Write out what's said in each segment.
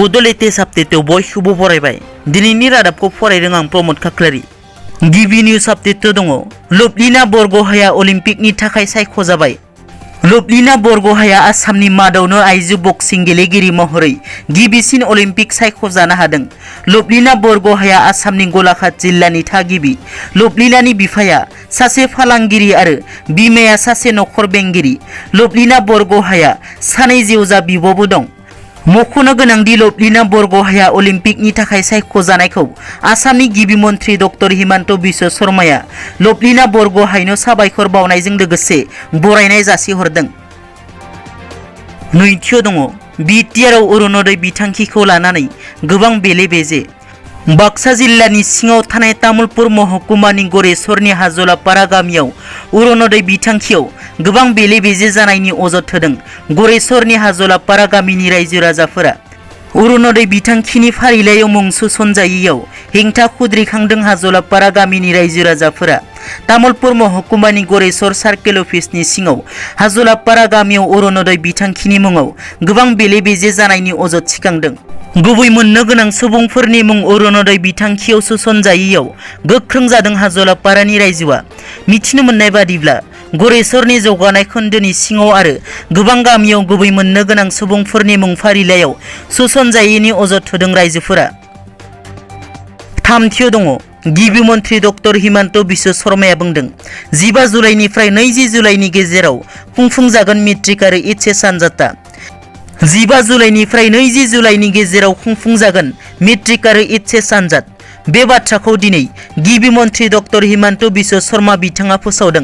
Bodo latest update बयखौबो फरायबाय दिनैनि रादाबखौ फरायदों आं प्रमोद खाख्लारि गिबि निउज आपडेट दङ लबलिना बरग'हाया अलिम्पिकनि थाखाय सायख'जाबाय लबलिना बरग'हाया आसामनि मादावनो आइजो बक्सिं गेलेगिरि महरै गिबिसिन अलिम्पिक सायख'जानो हादों लबलिना बरग'हाया आसामनि गलाघाट जिल्लानि थागिबि लबलिनानि बिफाया सासे फालांगिरि आरो बिमाया सासे नखर बेंगिरि लबलिना बरग'हाया सानै जेवजा बिब'बो दं मख'नो गोनांदि लबलिना बरग'हाया अलिम्पिकनि थाखाय सायख'जानायखौ आसामनि गिबि मन्थ्रि डक्टर हिमन्त बिश्व शर्माया लबलिना बरग'हायनो साबायखर बावनायजों लोगोसे बरायनाय जासिहरदों। नैथियाव दङ बिटिआरआव अरुणोदय बिथांखिखौ लानानै गोबां बेले-बेजे बाक्सा जिल्लानि सिङाव थानाय तामुलपुर महकुमानि गरेस्वरनि हाजलापारा गामियाव अरुणोदय बिथांखियाव गोबां बेले-बेजे जानायनि अजद होदों गरेस्वरनि हाजलापारा गामिनि रायजो राजाफोरा अरुणोदय बिथांखिनि फारिलाइयाव मुं सोसनजायैयाव हेंथा खुद्रिखांदों हाजलापारा गामिनि रायजो राजाफोरा तामुलपुर महकुमानि गरेस्वर सार्केल अफिसनि सिङाव हाजलापारा गामियाव अरुणोदय बिथांखिनि मुङाव गोबां बेले-बेजे जानायनि अजद थिखांदों गुबै मोननो गोनां सुबुंफोरनि मुं अरुणोदय बिथांखियाव सोसनजायैयाव गोख्रों जादों हाजलापारानि रायजोआ मिथिनो मोननाय बादिब्ला गरेस्वरनि जौगानाय खोन्दोनि सिङाव आरो गोबां गामियाव गुबै मोननो गोनां सुबुंफोरनि मुं फारिलाइयाव सोसनजायैनि अजद होदों रायजोफोरा। थामथियाव दङ गिबि मन्थ्रि डक्टर हिमन्त बिश्व शर्माया बुंदों 15 जुलाइनिफ्राय 20 जुलाइनि गेजेराव खुंफुंजागोन मेट्रिक आरो एचएस आनजादा 15 जुलाइनिफ्राय 20 जुलाइनि गेजेराव खुंफुंजागोन मेट्रिक आरो एचएस आनजाद बे बाथ्राखौ दिनै गिबि मन्थ्रि डक्टर हिमन्त बिश्व शर्मा बिथाङा फोसावदों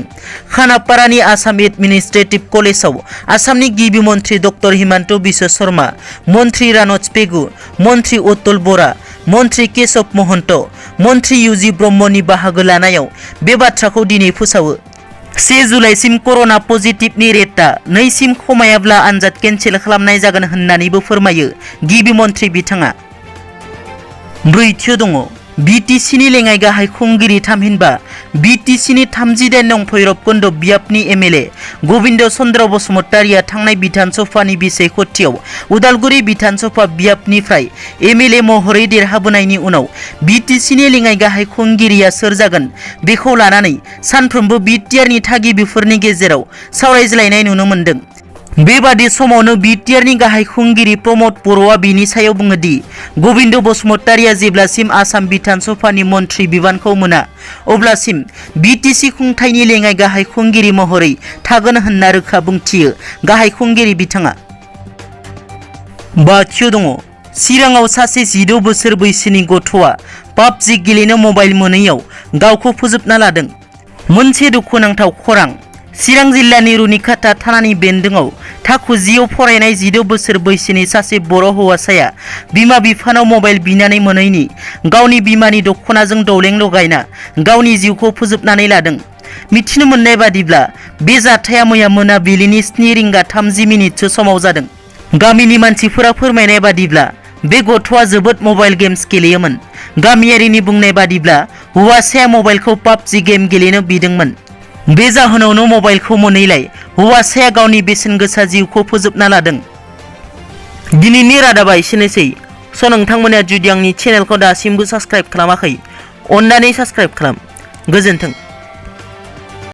खानापारानि आसाम एडमिनिस्ट्रेटिभ कलेजाव आसामनि गिबि मन्थ्रि डक्टर हिमन्त बिश्व शर्मा मन्थ्रि रानज पेगु मन्थ्रि अतुल बरा मन्थ्रि केशव महन्त मन्थ्रि युजि ब्रह्मनि बाहागो लानायाव बे बाथ्राखौ दिनै फोसावो 1 जुलाइसिम कर'ना पजिटिभनि रेटआ 2 सिम खमायाब्ला आनजाद केन्सेल खालामनाय जागोन होननानैबो फोरमायो गिबि मन्थ्रि बिथाङा। ब्रैथियाव दङ बिटिसिनि लेङाइ गाहाय खुंगिरि थामहिनबा बिटिसिनि 38 नं भैरबकुन्द बियाबनि एमएलए गबिन्द चन्द्र बसुमतारिया थांनाय बिधानसभानि बिसायख'थियाव उदालगुरि बिधानसभा बियाबनिफ्राय एमएलए महरै देरहाबोनायनि उनाव बिटिसिनि लेङाइ गाहाय खुंगिरिया सोर जागोन बेखौ लानानै सानफ्रोमबो बिटिआरनि थागिबिफोरनि गेजेराव सावरायज्लायनाय नुनो मोन्दों। बेबादि समावनो बिटिआरनि गाहाय खुंगिरि प्रमोद बर'आ बिनि सायाव बुङो दि गबिन्द बसुमतारिया जेब्लासिम आसाम बिधानसभानि मन्थ्रि बिबानखौ मोना अब्लासिम बिटिसि खुंथायनि लेङाइ गाहाय खुंगिरि महरै थागोन होनना रोखा बुंथियो गाहाय खुंगिरि बिथाङा। बाथियाव दङ चिराङाव सासे 16 बोसोर बैसोनि गथ'आ पाबजि गेलेनो मबाइल मोनैयाव गावखौ फोजोबना लादों मोनसे दुखुनांथाव खौरां चिरां जिल्लानि रुनिखाता थानानि बेन्दोङाव थाखो 10 फरायनाय 16 बोसोर बैसोनि सासे बर' हौवासाया बिमा बिफानाव मबाइल बिनानै मोनैनि गावनि बिमानि दख'नाजों दौलें लगायना गावनि जिउखौ फोजोबनानै लादों। मिथिनो मोननाय बादिब्ला बे जाथाया मैया मोनाबिलिनि 7 रिंगा 30 मिनिटसो समाव जादों। गामिनि मानसिफोरा फोरमायनाय बादिब्ला बे गथ'आ जोबोद मबाइल गेम्स गेलेयोमोन। गामियारिनि बुंनाय बादिब्ला हौवासाया मबाइलखौ पाबजि गेम गेलेनो बिदोंमोन। बे जाहोनावनो मबाइलखौ मोनैलाय हौवासाया गावनि बेसेन गोसा जिउखौ फोजोबना लादों। दिनैनि रादाबा एसेनोसै नोंथांमोना जुदि आंनि चेनेलखौ दासिमबो साबस्क्राइब खालामाखै अन्नानै साबस्क्राइब खालाम। गोजोन्थों।